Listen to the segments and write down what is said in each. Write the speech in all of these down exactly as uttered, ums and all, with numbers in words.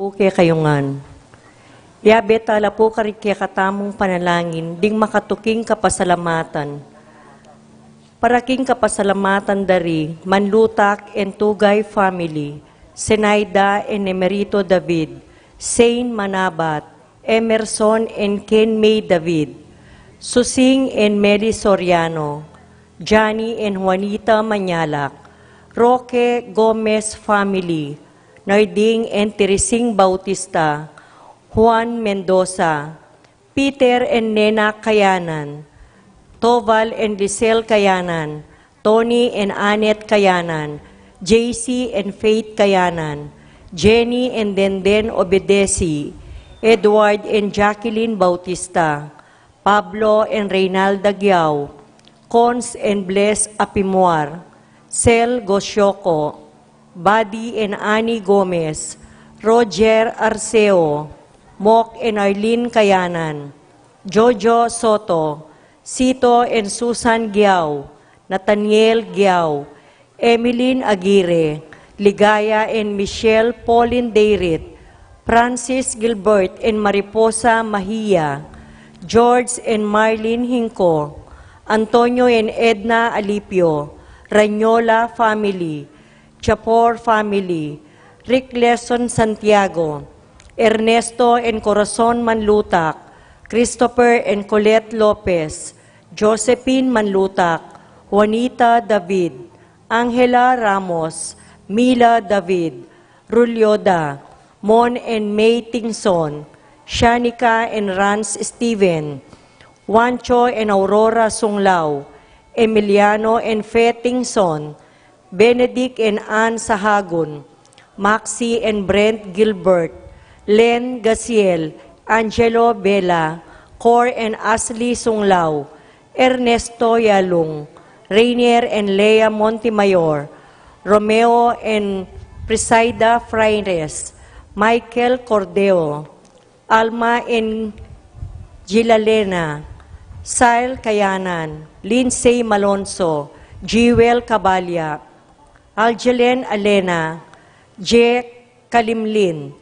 Pu kekayu ngan. Yabe tala pu karing kekatamung panalangin ding makatuking kapasalamatan. Para king kapasalamatan da ri Manlutak and Tugay family, Zenaida and Emerito David, Zane Manabat, Emerson and Ken May David, Susing and Meli Soriano, Johnny and Juanita Mañalac, Roque Gomez family, Narding and Teresing Bautista, Juan Mendoza, Peter and Nena Kayanan, Toval and Lisel Kayanan, Tony and Annette Kayanan, J C and Faith Kayanan, Jenny and Denden Obedesi, Edward and Jacqueline Bautista, Pablo and Reynalda Giao, Cons and Bless Apimuar, Sel Gosyoco, Buddy and Annie Gomez, Roger Arceo, Mok and Arlene Kayanan, Jojo Soto, Sito and Susan Giao, Nathaniel Giao, Emeline Aguirre, Ligaya and Michelle Pauline Dayrit, Francis Gilbert and Mariposa Mahia, George and Marlene Hinco, Antonio and Edna Alipio, Ranyola family, Chapor family, Rick Lesson Santiago, Ernesto and Corazon Manlutak, Christopher and Colette Lopez, Josephine Manlutak, Juanita David, Angela Ramos, Mila David, Rulioda, Mon and May Tingson, Shanika and Rans Steven, Juancho and Aurora Sunglao, Emiliano and Fe Tingson, Benedict and Ann Sahagun, Maxi and Brent Gilbert, Len Gasiel, Angelo Bela, Cor and Ashley Sunglao, Ernesto Yalung, Rainier and Lea Montemayor, Romeo and Presaida Fraires, Michael Cordeo, Alma and Gilalena, Sile Kayanan, Lindsay Malonzo, Jewel Cabalia, Algelen Alena, Jack Kalimlin,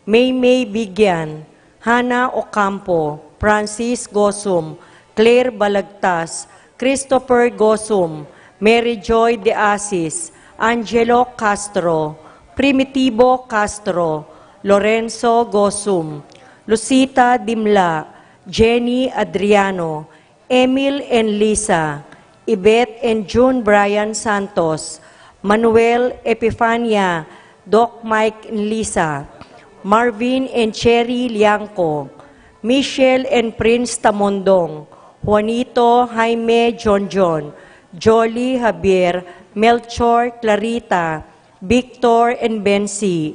Maymay Bigyan, Hannah Ocampo, Francis Gosum, Claire Balagtas, Christopher Gosum, Mary Joy De Asis, Angelo Castro, Primitivo Castro, Lorenzo Gosum, Lucita Dimla, Jenny Adriano, Emil and Lisa, Yvette and June Brian Santos, Manuel Epifania, Doc Mike and Lisa, Marvin and Cherry Liangco, Michelle and Prince Tamondong, Juanito, Jaime, John John, Jolly, Javier, Melchor, Clarita, Victor and Bensi,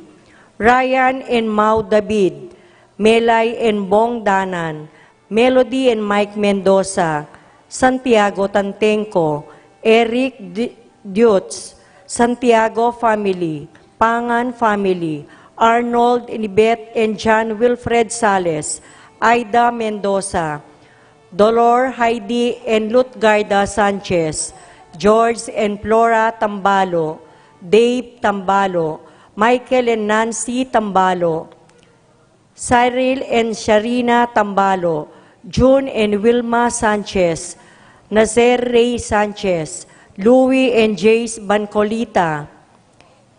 Ryan and Mau David, Melay and Bong Danan, Melody and Mike Mendoza, Santiago Tantenco, Eric D-, Deutz, Santiago family, Pangan family, Arnold, Inibet and John Wilfred Sales, Aida Mendoza, Dolor, Heidi and Lutgarda Sanchez, George and Flora Tambalo, Dave Tambalo, Michael and Nancy Tambalo, Cyril and Sharina Tambalo, June and Wilma Sanchez, Nazer Ray Sanchez, Louis and Jace Bancolita,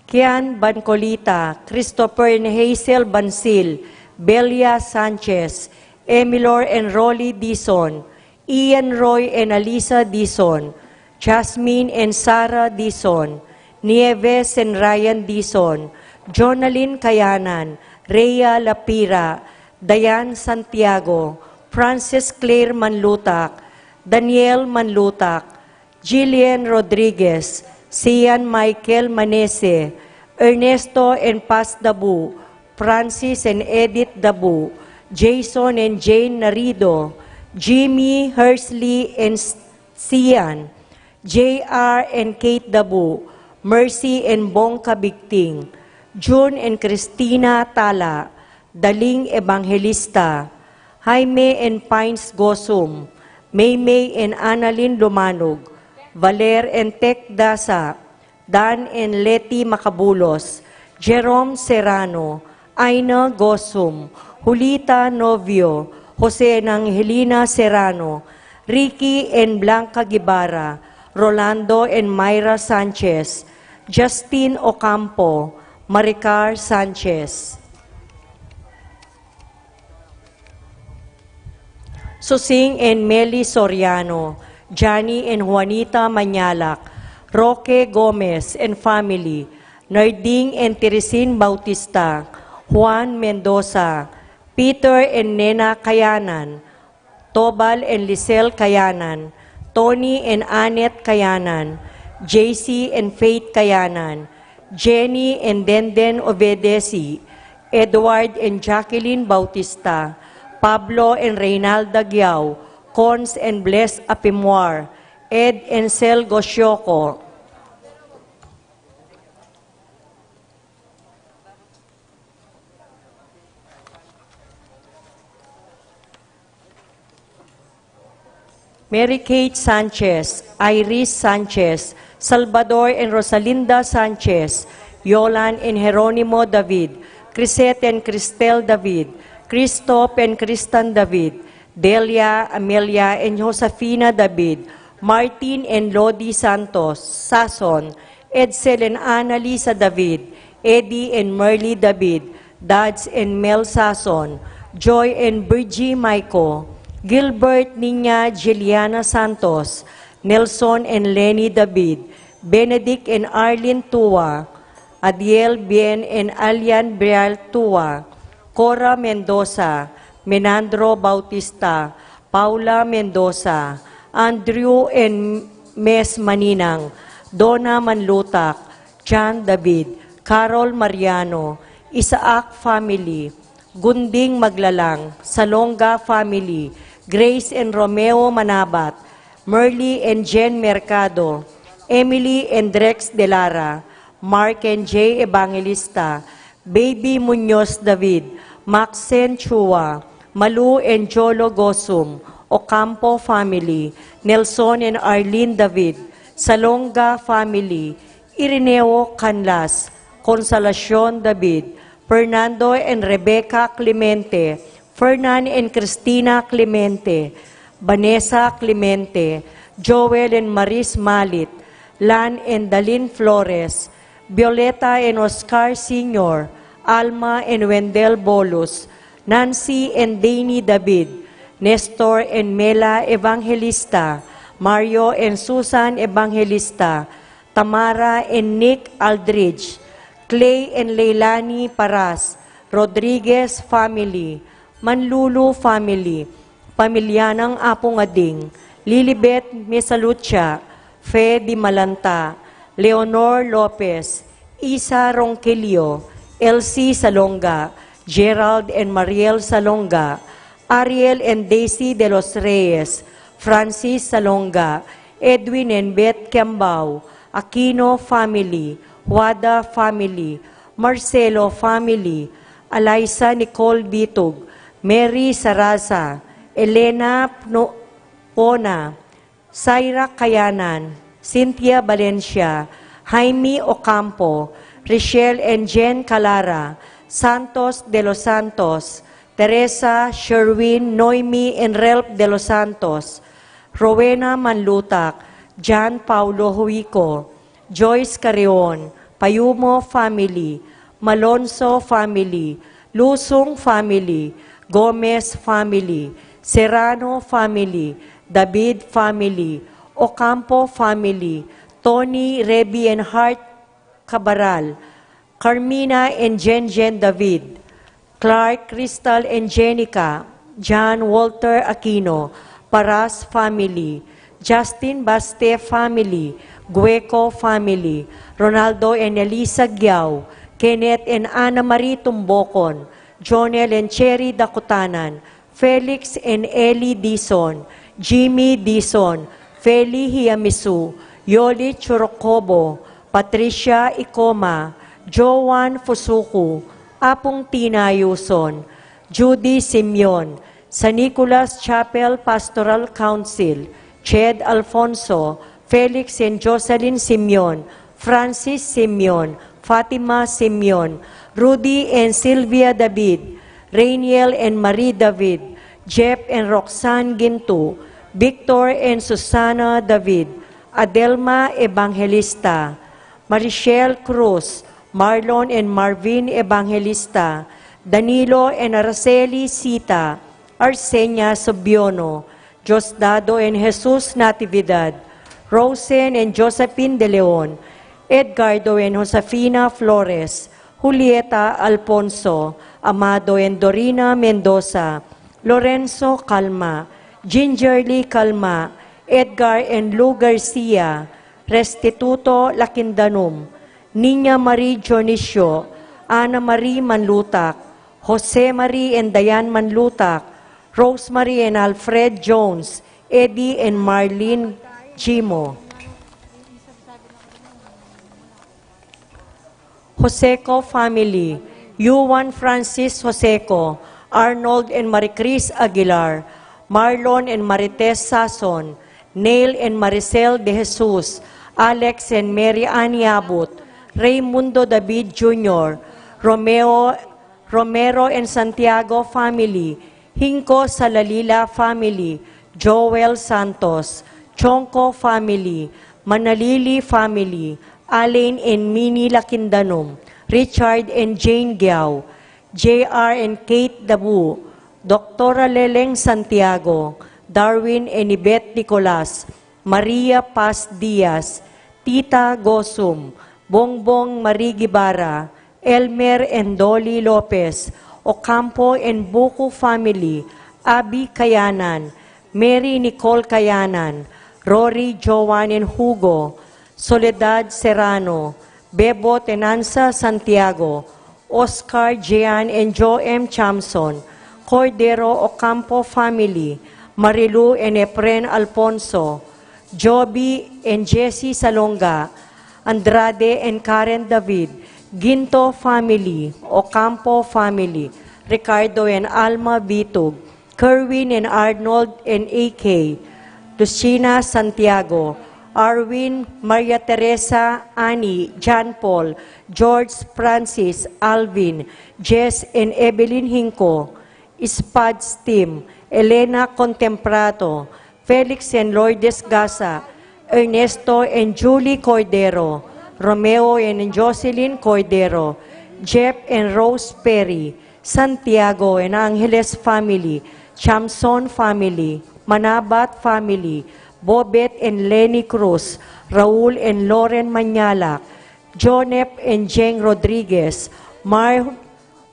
Kian Bancolita, Christopher and Hazel Bansil, Belia Sanchez, Emilor and Rolly Dizon, Ian Roy and Alisa Dizon, Jasmine and Sarah Dizon, Nieves and Ryan Dizon, Jonalyn Kayanan, Rhea Lapira, Diane Santiago, Frances Claire Manlutak, Daniel Manlutak, Jillian Rodriguez, Sian Michael Manese, Ernesto and Paz Dabu, Francis and Edith Dabu, Jason and Jane Narido, Jimmy, Hersley and S-, Sian, J R and Kate Dabu, Mercy and Bong Kabigting, June and Christina Tala, Daling Evangelista, Jaime and Pines Gosum, Maymay and Annalyn Lumanog, Valer and Tech Dasa, Dan and Leti Macabulos, Jerome Serrano, Aina Gosum, Julita Novio, Jose and Angelina Serrano, Ricky and Blanca Guevara, Rolando and Myra Sanchez, Justin Ocampo, Maricar Sanchez. Susing and Meli Soriano, Johnny and Juanita Mañalak, Roque Gomez and family, Narding and Teresin Bautista, Juan Mendoza, Peter and Nena Kayanan, Tobal and Lisel Kayanan, Tony and Annette Kayanan, J C and Faith Kayanan, Jenny and Denden Obedesi, Edward and Jacqueline Bautista, Pablo and Reynalda Giao, Cons and Bless Apimwar, Ed and Sel Gosyoco, Mary Kate Sanchez, Iris Sanchez, Salvador and Rosalinda Sanchez, Yolan and Jeronimo David, Crisette and Cristel David, Christoph and Kristan David, Delia, Amelia and Josefina David, Martin and Lodi Santos, Sason, Edsel and Annalisa David, Eddie and Merly David, Dads and Mel Sason, Joy and Virgie Maico, Gilbert, Nina Juliana Santos, Nelson and Lenny David, Benedict and Arlene Tua, Adiel Bien and Alian Brial Tua, Cora Mendoza, Menandro Bautista, Paula Mendoza, Andrew and Mes Maninang, Donna Manlutak, John David, Carol Mariano, Isaac family, Gunding Maglalang, Salonga family, Grace and Romeo Manabat, Merly and Jen Mercado, Emily and Rex Delara, Mark and Jay Evangelista, Baby Muñoz David, Maxen Chua, Malu and Jolo Gosum, Ocampo family, Nelson and Arlene David, Salonga family, Irineo Canlas, Consolacion David, Fernando and Rebecca Clemente, Fernan and Cristina Clemente, Vanessa Clemente, Joel and Maris Malit, Lan and Dalin Flores, Violeta and Oscar Senior, Alma and Wendell Bolus, Nancy and Danny David, Nestor and Mela Evangelista, Mario and Susan Evangelista, Tamara and Nick Aldridge, Clay and Leilani Paras, Rodriguez family, Manlulu family, pamilya nang Apung Ading, Lilibet Mesalucha, Fe Di Malanta, Leonor Lopez, Isa Ronquillo, Elsie Salonga, Gerald and Mariel Salonga, Ariel and Daisy de los Reyes, Francis Salonga, Edwin and Beth Kiambao, Aquino family, Wada family, Marcelo family, Alaisa Nicole Bitug, Mary Saraza, Elena Pno-, Pona, Saira Kayanan, Cynthia Valencia, Jaime Ocampo, Richelle and Jen Calara, Santos de los Santos, Teresa, Sherwin, Noemi and Ralph de los Santos, Rowena Manlutak, John Paulo Huico, Joyce Carreon, Payumo family, Malonzo family, Lusung family, Gomez family, Serrano family, David family, Ocampo family, Tony, Rebi and Hart Cabaral, Carmina and Jen Jen David, Clark, Crystal and Jenica, John Walter Aquino, Paras family, Justin Baste family, Gueco family, Ronaldo and Elisa Giao, Kenneth and Ana Marie Tumbocon, Jonel and Cherry Dakutanan, Felix and Eli Dizon, Jimmy Dizon, Feli Hiamisu, Yoli Churocobo, Patricia Icoma, Joan Fusuku, Apung Tina Yuson, Judy Simeon, San Nicolas Chapel Pastoral Council, Ched Alfonso, Felix and Jocelyn Simeon, Francis Simeon, Fatima Simeon, Rudy and Sylvia David, Rainiel and Marie David, Jeff and Roxanne Gintu, Victor and Susana David, Adelma Evangelista, Marichelle Cruz, Marlon and Marvin Evangelista, Danilo and Araceli Sita, Arsenia Subiono, Diosdado and Jesus Natividad, Rosen and Josephine De Leon, Edgardo and Josefina Flores, Julieta Alfonso, Amado and Dorina Mendoza, Lorenzo Calma, Gingerly Calma, Edgar and Lou Garcia, Restituto Lakindanum, Nina Marie Dionisio, Ana Marie Manlutak, Jose Marie and Diane Manlutak, Rosemary and Alfred Jones, Eddie and Marlene Jimo. Joseco family, Juan Francis Joseco, Arnold and Maricris Aguilar, Marlon and Marites Sason, Neil and Maricel De Jesus, Alex and Mary Ann Yabut, Raymundo David Junior, Romeo, Romero and Santiago family, Hinco Salalila family, Joel Santos, Chonco family, Manalili family, Alain and Mini Lakindanum, Richard and Jane Giao, J R and Kate Dabu, Doctora Leleng Santiago, Darwin and Yvette Nicolas, Maria Paz Diaz, Tita Gosum, Bongbong Marie Guevara, Elmer and Dolly Lopez, Ocampo and Buku family, Abby Kayanan, Mary Nicole Kayanan, Rory, Joan and Hugo, Soledad Serrano, Bebot and Ansa Santiago, Oscar, Jean and Joe M. Chamson, Cordero Ocampo family, Marilu and Efren Alfonso, Joby and Jesse Salonga, Andrade and Karen David, Ginto family, Ocampo family, Ricardo and Alma Bitug, Kerwin and Arnold and A K, Lucina Santiago, Arwin, Maria Teresa, Annie, John Paul, George, Francis, Alvin, Jess and Evelyn Hinco, Spads Team, Elena Contemprato, Felix and Lourdes Gasa, Ernesto and Julie Cordero, Romeo and Jocelyn Cordero, Jeff and Rose Perry, Santiago and Angeles family, Chamson family, Manabat family, Bobet and Lenny Cruz, Raul and Loren Mañalac, Jonep and Jeng Rodriguez, Mar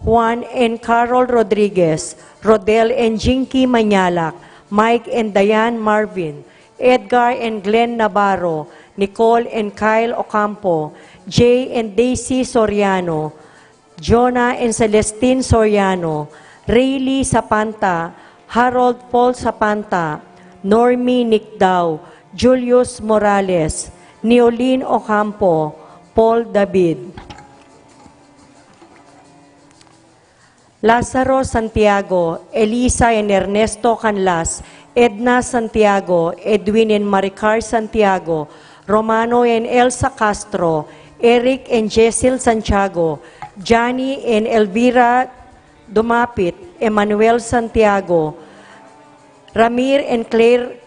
Juan and Carol Rodriguez, Rodel and Jinky Mañalac, Mike and Diane Marvin, Edgar and Glenn Navarro, Nicole and Kyle Ocampo, Jay and Daisy Soriano, Jonah and Celestine Soriano, Rayleigh Sapanta, Harold Paul Sapanta, Normie Nicdao, Julius Morales, Neolene Ocampo, Paul David. Lazaro Santiago, Elisa and Ernesto Canlas, Edna Santiago, Edwin and Maricar Santiago, Romano and Elsa Castro, Eric and Jessel Santiago, Johnny and Elvira Dumapit, Emmanuel Santiago, Ramir and Claire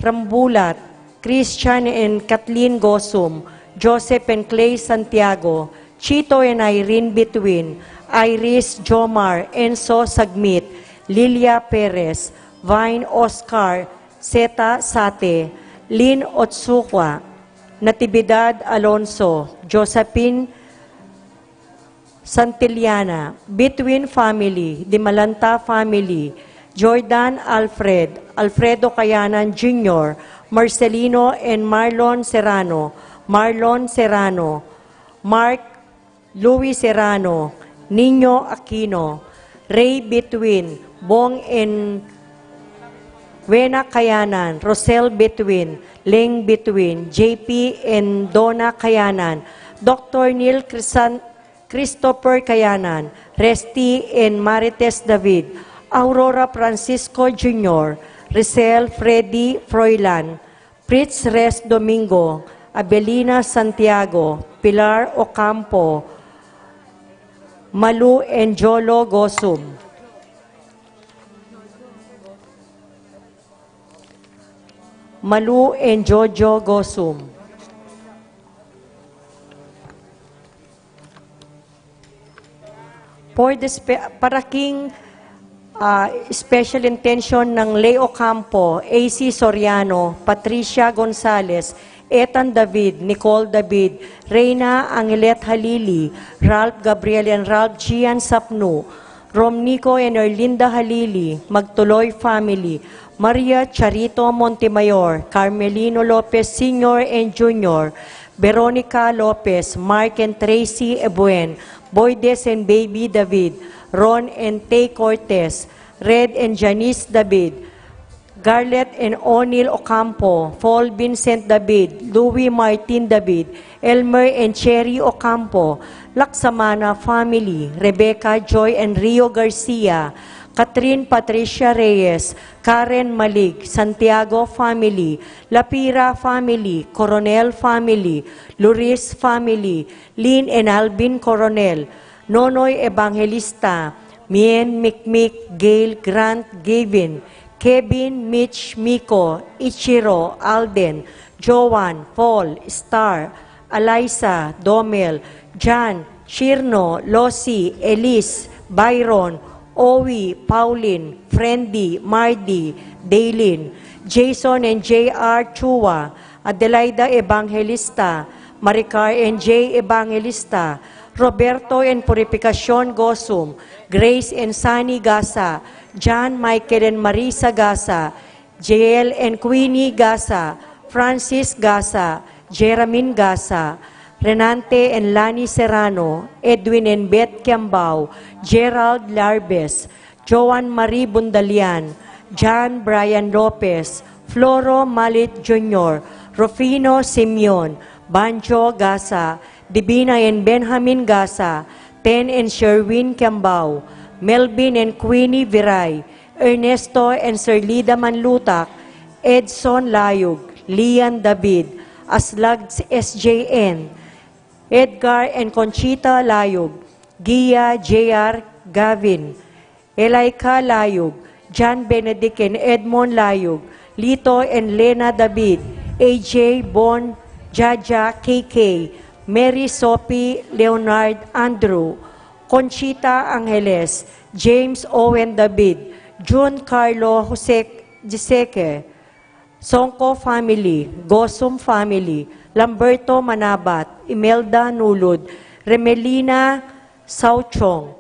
Rambulat, Christian and Kathleen Gosum, Joseph and Clay Santiago, Chito and Irene Bituin, Iris Jomar, Enzo Sagmit, Lilia Perez, Vine Oscar, Seta Sate, Lynn Otsuka, Natividad Alonso, Josephine Santillana, Bituin family, Dimalanta family, Jordan Alfred, Alfredo Kayanan Junior, Marcelino and Marlon Serrano, Marlon Serrano, Mark Louis Serrano, Nino Aquino, Ray Bituin, Bong and Wena Kayanan, Rosel Bituin, Ling Bituin, J P and Donna Kayanan, Doctor Neil Crisan-, Christopher Kayanan, Resty and Marites David, Aurora Francisco Junior, Rizal Freddy Froilan, Fritz Res Domingo, Abelina Santiago, Pilar Ocampo, Malu and Jolo Gosum. Malu and Jojo Gosum. For the spe-, para king, ah, special intention ng Leo Campo, A C Soriano, Patricia Gonzalez, Ethan David, Nicole David, Reina Angelet Halili, Ralph Gabriel and Ralph Gian Sapnu, Romnico and Erlinda Halili, Magtuloy family, Maria Charito Montemayor, Carmelino Lopez Senior and Junior, Veronica Lopez, Mark and Tracy Ebuen, Boydes and Baby David, Ron and Tay Cortez, Red and Janice David, Garlet and O'Neil Ocampo, Paul Vincent David, Louis Martin David, Elmer and Cherry Ocampo, Laksamana family, Rebecca Joy and Rio Garcia, Catherine Patricia Reyes, Karen Malig, Santiago family, Lapira family, Coronel family, Luris family, Lynn and Alvin Coronel, Nonoy Evangelista, Mien, Mikmik, Gail, Grant, Gavin, Kevin, Mitch, Miko, Ichiro, Alden, Joan, Paul, Star, Alisa, Domel, Jan, Shirno, Losi, Elise, Byron, Owi, Pauline, Friendy, Mardy, Daylin, Jason and J R Chua, Adelaida Evangelista, Maricar and J Evangelista, Roberto and Purificacion Gosum, Grace and Sunny Gasa, John, Michael and Marisa Gasa, Jael and Queenie Gasa, Francis Gasa, Jeramin Gasa, Renante and Lani Serrano, Edwin and Beth Kiambao, Gerald Larbes, Joan Marie Bundalian, John Brian Lopez, Floro Malit Junior, Rufino Simeon, Banjo Gasa, Divina and Benjamin Gasa, Ten and Sherwin Kiambao, Melvin and Queenie Viray, Ernesto and Serlida Manlutak, Edson Layug, Lian David, Aslag S J N, Edgar and Conchita Layug, Gia J R Gavin, Elaika Layug, John Benedict and Edmond Layug, Lito and Lena David, A J, Bon, Jaja, K K, Mary Sophie, Leonard, Andrew, Conchita Angeles, James Owen David, June Carlo Jose Giseque, Songco family, Gosum family, Lamberto Manabat, Imelda Nulud, Remelina Sauchong,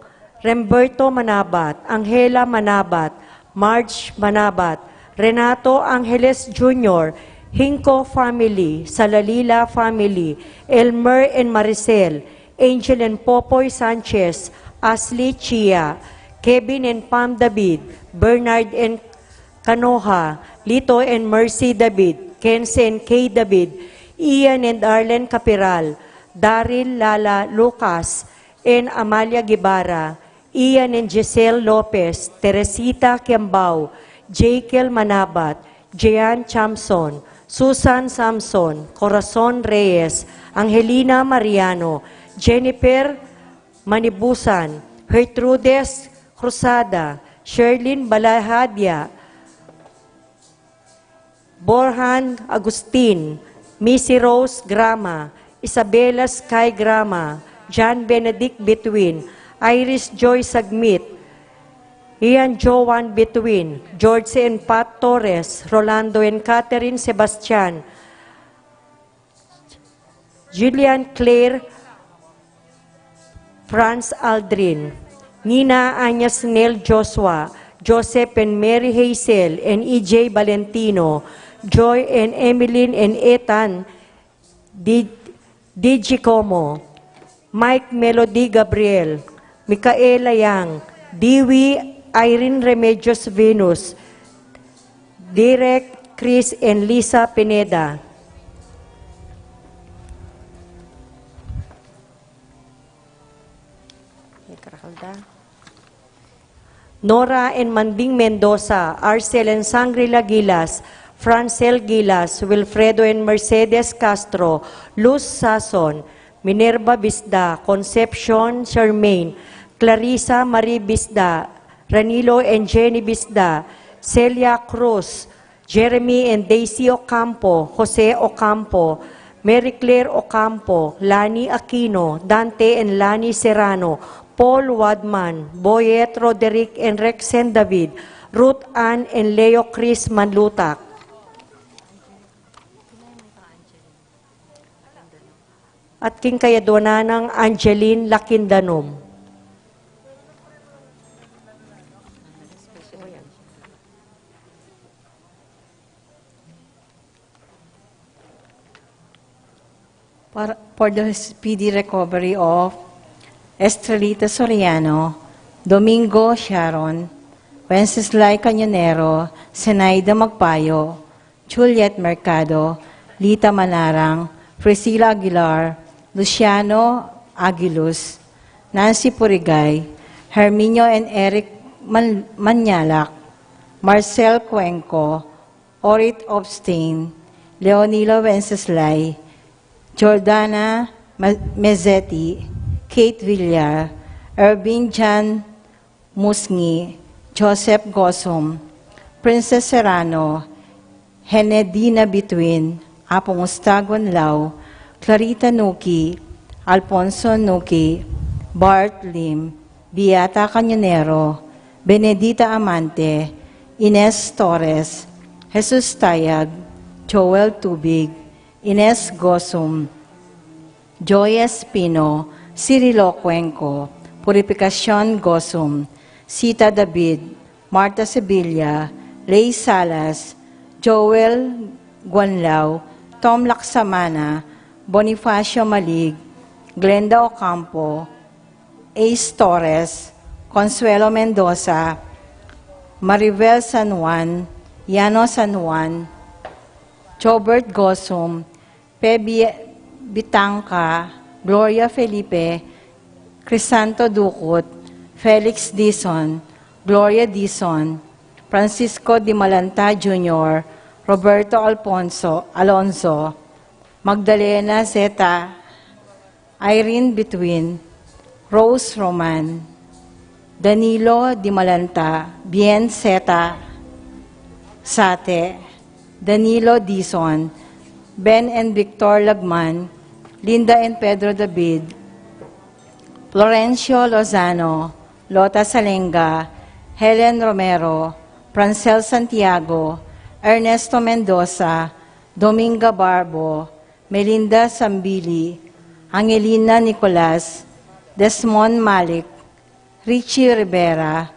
Remberto Manabat, Angela Manabat, Marge Manabat, Renato Angeles Junior, Hinco family, Salalila family, Elmer and Maricel, Angel and Popoy Sanchez, Ashley Chia, Kevin and Pam David, Bernard and Kanoha, Lito and Mercy David, Kense and Kay David, Ian and Arlen Capiral, Daryl, Lala, Lucas, and Amalia Guevara, Ian and Giselle Lopez, Teresita Kiambao, Jekyll Manabat, Jean Chamson, Susan Samson, Corazon Reyes, Angelina Mariano, Jennifer Manibusan, Gertrudes Cruzada, Sherlyn Balahadia, Borhan Agustin, Missy Rose Grama, Isabella Sky Grama, John Benedict Between, Iris Joy Sagmit, Ian Joan Between, George and Pat Torres, Rolando and Catherine Sebastian, Julian Claire Franz Aldrin, Nina Anyas Nel Joshua, Joseph and Mary Hazel and E J Valentino, Joy and Emeline and Ethan Di-, Di Giacomo, Mike Melody Gabriel, Micaela Yang, Dewey Irene Remedios Venus, Direk Chris and Lisa Pineda. Nora and Manding Mendoza, Arcel and Sangrila Gilas, Francel Gilas, Wilfredo and Mercedes Castro, Luz Sason, Minerva Bisda, Concepcion Charmaine, Clarissa Marie Bisda, Ranilo and Jenny Bisda, Celia Cruz, Jeremy and Daisy Ocampo, Jose Ocampo, Mary Claire Ocampo, Lani Aquino, Dante and Lani Serrano, Paul Wadman, Boyet Roderick and Rexen David, Ruth Ann and Leo Chris Manlutak. At king kayadwanan nang Angeline Lakindanom. For, for the speedy recovery of Estrelita Soriano, Domingo Sharon, Wenceslao Cañonero, Zenaida Magpayo, Juliet Mercado, Lita Manarang, Priscilla Aguilar, Luciano Aguiluz, Nancy Purigay, Herminio and Eric Man-, Manyalak, Marcel Cuenco, Orit Obstin, Leonila Wenceslao, Jordana Ma-, Mezzetti, Kate Villar, Ervin Jan Musngi, Joseph Gosum, Princess Serrano, Henedina Bituin, Apung Ustagon Lau, Clarita Nuki, Alfonso Nuki, Bart Lim, Beata Cañonero, Benedita Amante, Ines Torres, Jesus Tayag, Joel Tubig, Ines Gosum, Joy Espino, Cirilo Cuenco, Purificacion Gosum, Sita David, Martha Sevilla, Lay Salas, Joel Guanlao, Tom Laksamana, Bonifacio Malig, Glenda Ocampo, Ace Torres, Consuelo Mendoza, Maribel San Juan, Yano San Juan, Jobert Gosum, Pebi Bitangka, Gloria Felipe, Crisanto Ducut, Felix Dizon, Gloria Dizon, Francisco Dimalanta Junior, Roberto Alfonso, Alonso, Magdalena Zeta, Irene Bituin, Rose Roman, Danilo Dimalanta, Bien Zeta Sate, Danilo Dizon, Ben and Victor Lagman, Linda and Pedro David, Florencio Lozano, Lota Salenga, Helen Romero, Francel Santiago, Ernesto Mendoza, Dominga Barbo, Melinda Sambili, Angelina Nicolas, Desmond Malik, Richie Rivera,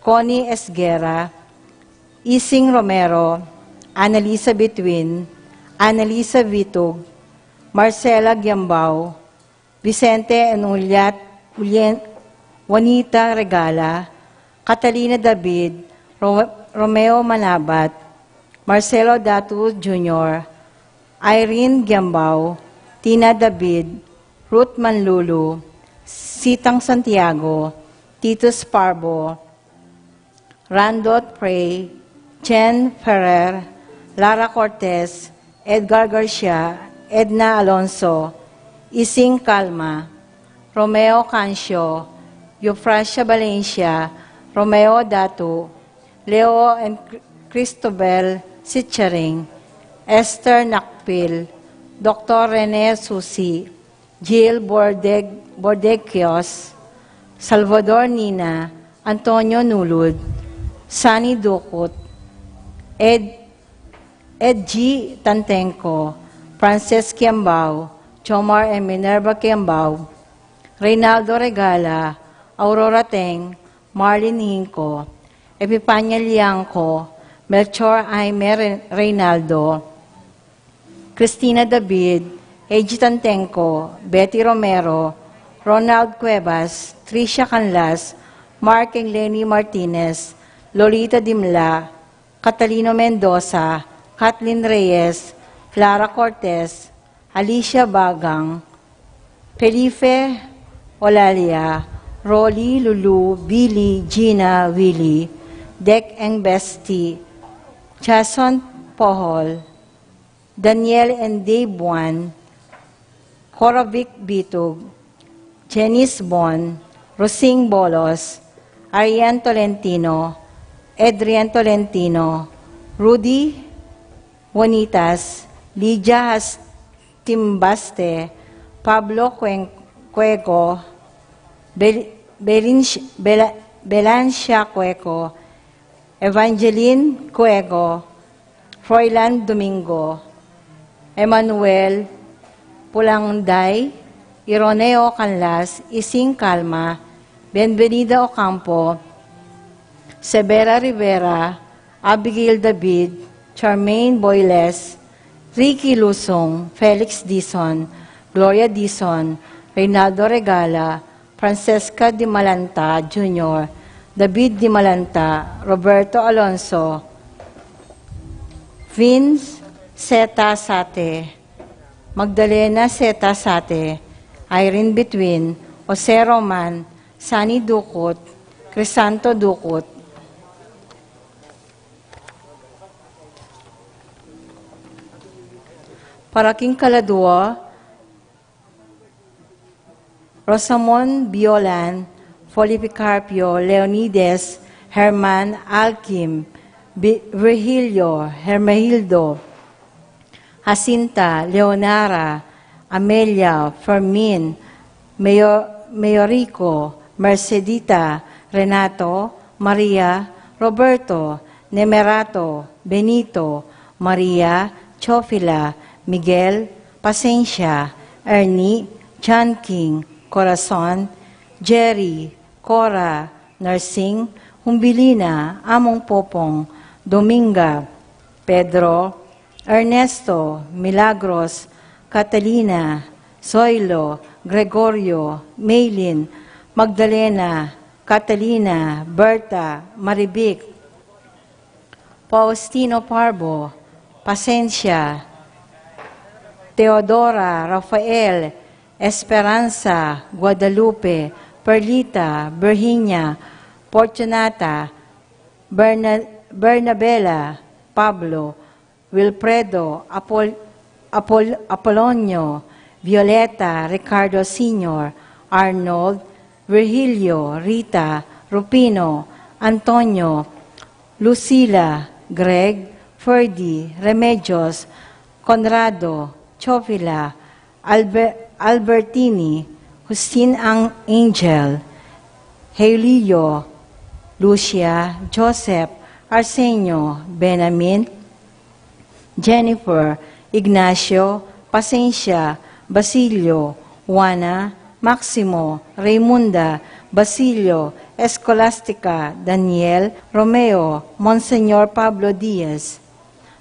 Connie Esguerra, Ising Romero, Annalisa Bituin, Annalisa Vitug, Marcela Giambao, Vicente and Uliat, Ulien, Juanita Regala, Catalina David, Ro-, Romeo Manabat, Marcelo Datu Junior, Irene Giambao, Tina David, Ruth Manlulu, Sitang Santiago, Titus Parbo, Randolph Prey, Jen Ferrer, Lara Cortez, Edgar Garcia, Edna Alonso, Ising Calma, Romeo Cancio, Eufrasia Valencia, Romeo Datu, Leo and Cr-, Cristobal Sicharing, Esther Nakpil, Doctor Rene Susi, Jill Bordeg-, Bordequios, Salvador Nina, Antonio Nulud, Sunny Ducut, Ed, Ed G. Tantenco, Frances Kiambao, Jomar and Minerva Kiambao, Reynaldo Regala, Aurora Teng, Marlene Hinco, Epifania Liangco, Melchor Aime Re-, Reynaldo, Cristina David, A G Tantenco, Betty Romero, Ronald Cuevas, Tricia Canlas, Mark and Lenny Martinez, Lolita Dimla, Catalino Mendoza, Kathleen Reyes, Clara Cortez, Alicia Bagang, Felipe Olalia, Rolly, Lulu, Billy, Gina, Willie, Dec and Bestie, Jason Pohol, Daniel and Dave Buan, Korovic Bitug, Janice Bon, Rosing Bolos, Arian Tolentino, Adrian Tolentino, Rudy Bonitas, Lydia Hastimbaste, Pablo Cuen-, Cueco, Bel-, Belinci-, Bela-, Belancia Cueco, Evangeline Cueco, Froilan Domingo, Emmanuel Pulangday, Ironeo Canlas, Ising Calma, Bienvenida Ocampo, Severa Rivera, Abigail David, Charmaine Boyles, Ricky Lusong, Felix Dizon, Gloria Dizon, Reynaldo Regala, Francesca Di Malanta Junior, David Di Malanta, Roberto Alonso, Vince Zeta Sate, Magdalena Zeta Sate, Irene Between, Jose Roman, Sunny Ducut, Crisanto Ducut. Para king kaladua, Rosamond Biolan, Policarpio, Leonides, Herman, Alkim, Bi-, Virgilio, Hermehildo, Jacinta, Leonara, Amelia, Fermin, Mayo-, Mayorico, Mercedita, Renato, Maria, Roberto, Nemerato, Benito, Maria, Chofila, Miguel, Pasensia, Ernie, John King, Corazon, Jerry, Cora, Nursing, Humbilina, Among Popong, Dominga, Pedro, Ernesto, Milagros, Catalina, Zoilo, Gregorio, Maylin, Magdalena, Catalina, Berta, Maribic, Faustino Parbo, Pasensia, Teodora, Rafael, Esperanza, Guadalupe, Perlita, Virginia, Fortunata, Berna-, Bernabela, Pablo, Wilfredo, Apol-, Apol-, Apolonio, Violeta, Ricardo Senior, Arnold, Virgilio, Rita, Rufino, Antonio, Lucila, Greg, Ferdy, Remedios, Conrado, Chofila, Albe-, Albertini, Justin Ang-, Angel, Helio, Lucia, Joseph, Arsenio, Benjamin, Jennifer, Ignacio, Pasensia, Basilio, Juana, Maximo, Raymunda, Basilio, Escolastica, Daniel, Romeo, Monseñor Pablo Diaz,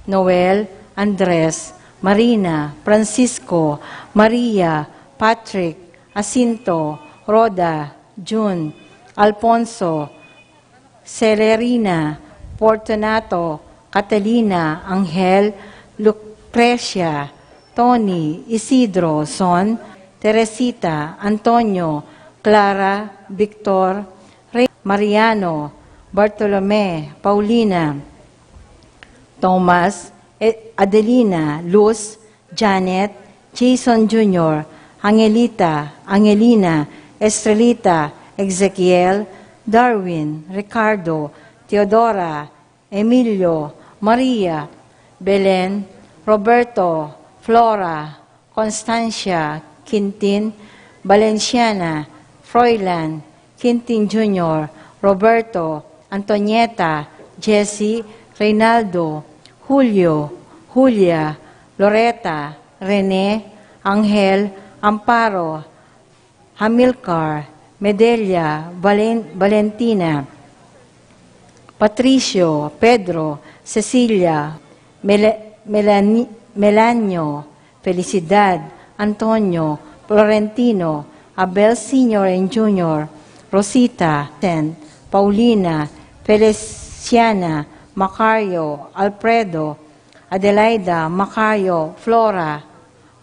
Noel, Andres, Marina, Francisco, Maria, Patrick, Jacinto, Rhoda, June, Alfonso, Celerina, Fortunato, Catalina, Angel, Lucrecia, Tony, Isidro, Son, Teresita, Antonio, Clara, Victor, Rey, Mariano, Bartolome, Paulina, Thomas, E-, Adelina, Luz, Janet, Jason Junior, Angelita, Angelina, Estrelita, Ezequiel, Darwin, Ricardo, Teodora, Emilio, Maria, Belen, Roberto, Flora, Constancia, Quintin, Valenciana, Froilan, Quintin Junior, Roberto, Antonieta, Jesse, Reynaldo, Julio, Julia, Loreta, Rene, Angel, Amparo, Hamilcar, Medelia, Valen-, Valentina, Patricio, Pedro, Cecilia, Mele-, Melani-, Melanio, Felicidad, Antonio, Florentino, Abel Senior and Junior, Rosita, Ten, Paulina, Feliciana, Macario, Alfredo, Adelaida, Macario, Flora,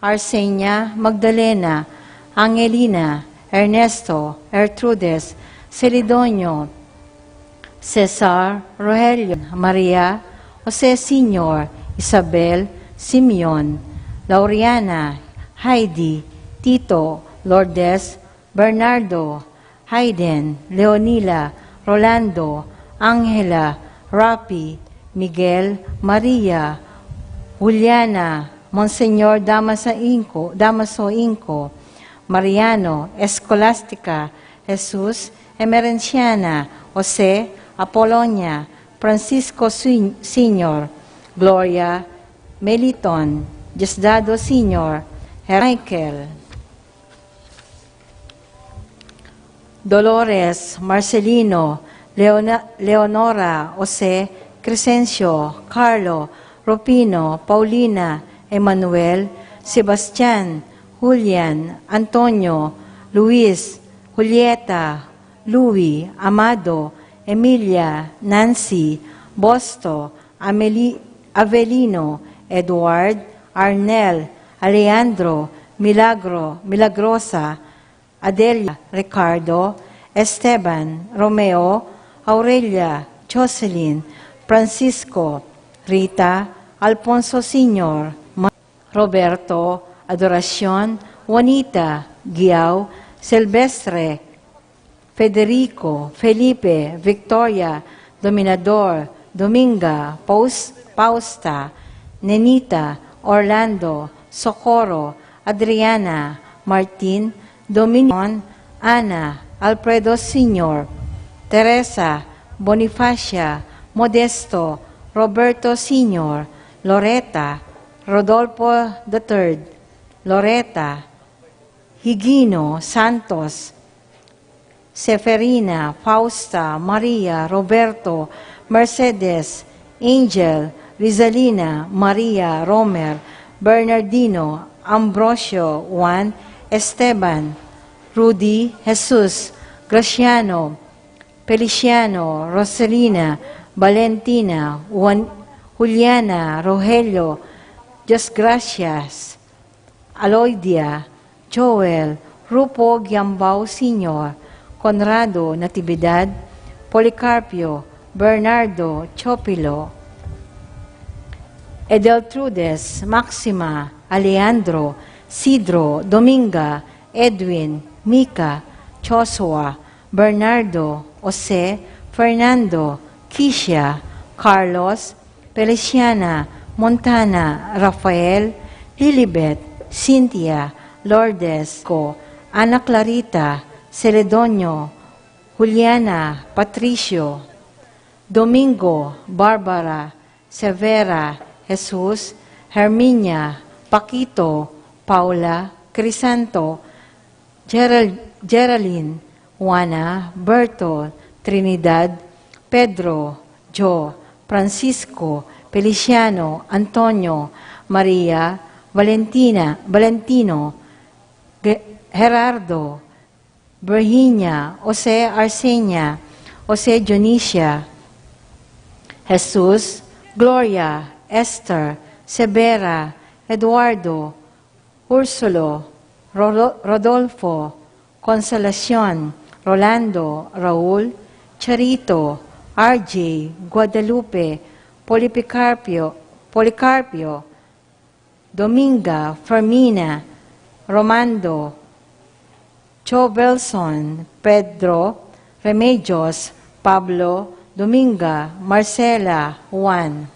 Arsenia, Magdalena, Angelina, Ernesto, Gertrudes, Celedonio, Cesar, Rogelio, Maria, Jose Senior, Isabel, Simeon, Lauriana, Heidi, Tito, Lourdes, Bernardo, Hayden, Leonila, Rolando, Angela, Rapi, Miguel, Maria, Juliana, Monseñor Damaso Inco, Damaso Inco, Mariano, Escolastica, Jesus, Emerenciana, Jose, Apolonia, Francisco Sen-, Senior, Gloria, Meliton, Diosdado Senior, Michael, Dolores, Marcelino, Leona-, Leonora, Jose, Crescencio, Carlo, Rufino, Paulina, Emmanuel, Sebastian, Julian, Antonio, Luis, Julieta, Louis, Amado, Emilia, Nancy, Bosto, Ameli-, Avelino, Edward, Arnel, Alejandro, Milagro, Milagrosa, Adelia, Ricardo, Esteban, Romeo, Aurelia, Jocelyn, Francisco, Rita, Alfonso Senior, Ma-, Roberto, Adoracion, Juanita, Guiao, Silvestre, Federico, Felipe, Victoria, Dominador, Dominga, Paus-, Pausta, Nenita, Orlando, Socorro, Adriana, Martin, Dominion, Ana, Alfredo Senior, Teresa, Bonifacia, Modesto, Roberto Senior, Loreta, Rodolfo the third, Loreta, Higino, Santos, Seferina, Fausta, Maria, Roberto, Mercedes, Angel, Rizalina, Maria, Romer, Bernardino, Ambrosio, Juan, Esteban, Rudy, Jesus, Graciano, Feliciano, Rosalina, Valentina, Juan, Juliana, Rogelio, Dios gracias, Aloydia, Joel, Rupo Giambao Senior, Conrado Natividad, Policarpio, Bernardo, Teofilo, Edeltrudes, Maxima, Alejandro, Sidro, Dominga, Edwin, Mika, Joshua, Bernardo, Jose, Fernando, Kisha, Carlos, Feliciana, Montana, Rafael, Lilibet, Cynthia, Lourdes, Co, Ana Clarita, Celedonio, Juliana, Patricio, Domingo, Barbara, Severa, Jesus, Herminia, Paquito, Paula, Crisanto, Geral-, Geraldine, Juana, Berto, Trinidad, Pedro, Joe, Francisco, Feliciano, Antonio, Maria, Valentina, Valentino, Ge-, Gerardo, Virginia, Jose, Arsenia, Jose, Dionisia, Jesus, Gloria, Esther, Severa, Eduardo, Ursulo, Rolo-, Rodolfo, Consolacion, Rolando, Raul, Charito, R J, Guadalupe, Policarpio, Policarpio, Dominga, Fermina, Romando, Chobelson, Pedro, Remedios, Pablo, Dominga, Marcela, Juan,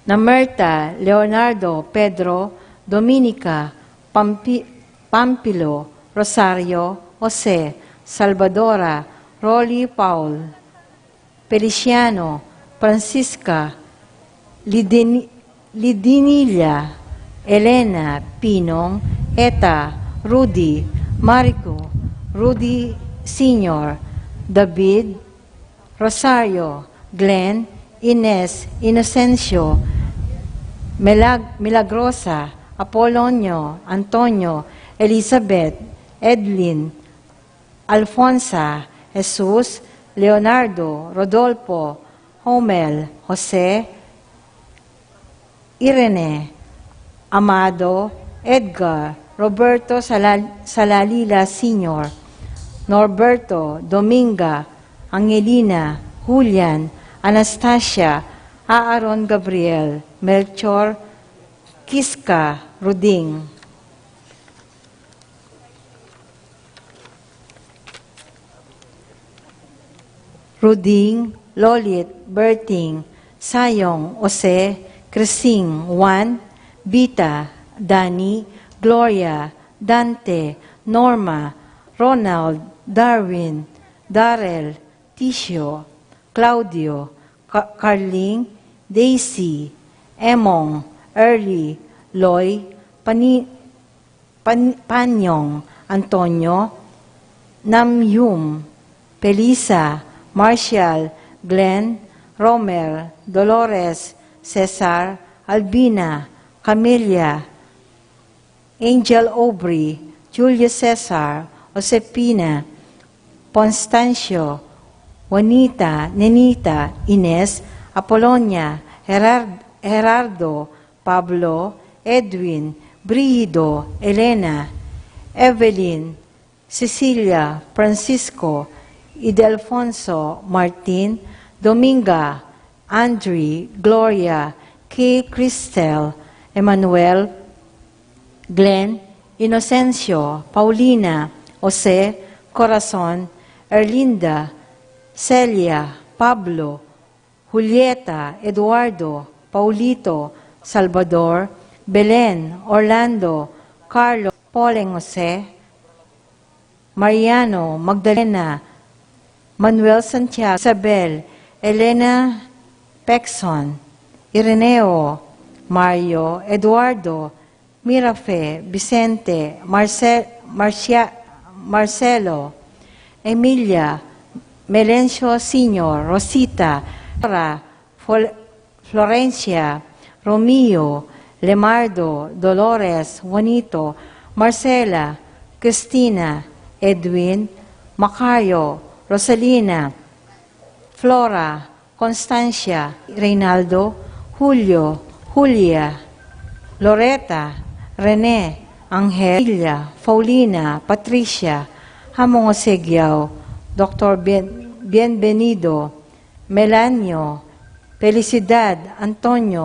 Namerta, Leonardo, Pedro, Dominica, Pampi-, Pampilo, Rosario, Jose, Salvadora, Rolly, Paul, Feliciano, Francisca, Lidin-, Lidinilla, Elena, Pinong, Eta, Rudy, Marico, Rudy Senior, David, Rosario, Glenn, Ines, Inocencio, Melag-, Milagrosa, Apolonio, Antonio, Elizabeth, Edlin, Alfonsa, Jesus, Leonardo, Rodolfo, Homel, Jose, Irene, Amado, Edgar, Roberto Salal-, Salalila Senior, Norberto, Dominga, Angelina, Julian, Anastasia, Aaron, Gabriel, Melchor, Kiska, Ruding. Ruding, Lolit, Berting, Sayong, Jose, Crising, Juan, Bita, Dani, Gloria, Dante, Norma, Ronald, Darwin, Darrell, Tisio, Claudio, Ka- Carling, Daisy, Emong, Early, Loy, Pani- Pan- Panyong, Antonio, Namyum, Pelisa, Marshall, Glenn, Romer, Dolores, Cesar, Albina, Camilla, Angel, Aubrey, Julius Cesar, Josefina, Constancio, Juanita, Nenita, Ines, Apolonia, Gerard- Gerardo, Pablo, Edwin, Brigido, Elena, Evelyn, Cecilia, Francisco, Idelfonso, Martin, Dominga, Andre, Gloria, Kay, Cristel, Emmanuel, Glenn, Inocencio, Paulina, Jose, Corazon, Erlinda, Celia, Pablo, Julieta, Eduardo, Paulito, Salvador, Belen, Orlando, Carlo, Poleng, Jose, Mariano, Magdalena, Manuel, Santiago, Isabel, Elena, Pexon, Ireneo, Mario, Eduardo, Mirafe, Vicente, Marce- Marcia- Marcelo, Emilia, Melencio Senior, Rosita, Flora, Fol- Florencia, Romeo, Lemardo, Dolores, Juanito, Marcela, Cristina, Edwin, Macario, Rosalina, Flora, Constancia, Reynaldo, Julio, Julia, Loreta, Rene, Angel, Lilia, Paulina, Patricia, Hamong Osegiao, Doctor Bien- Bienvenido, Melanio, Felicidad, Antonio,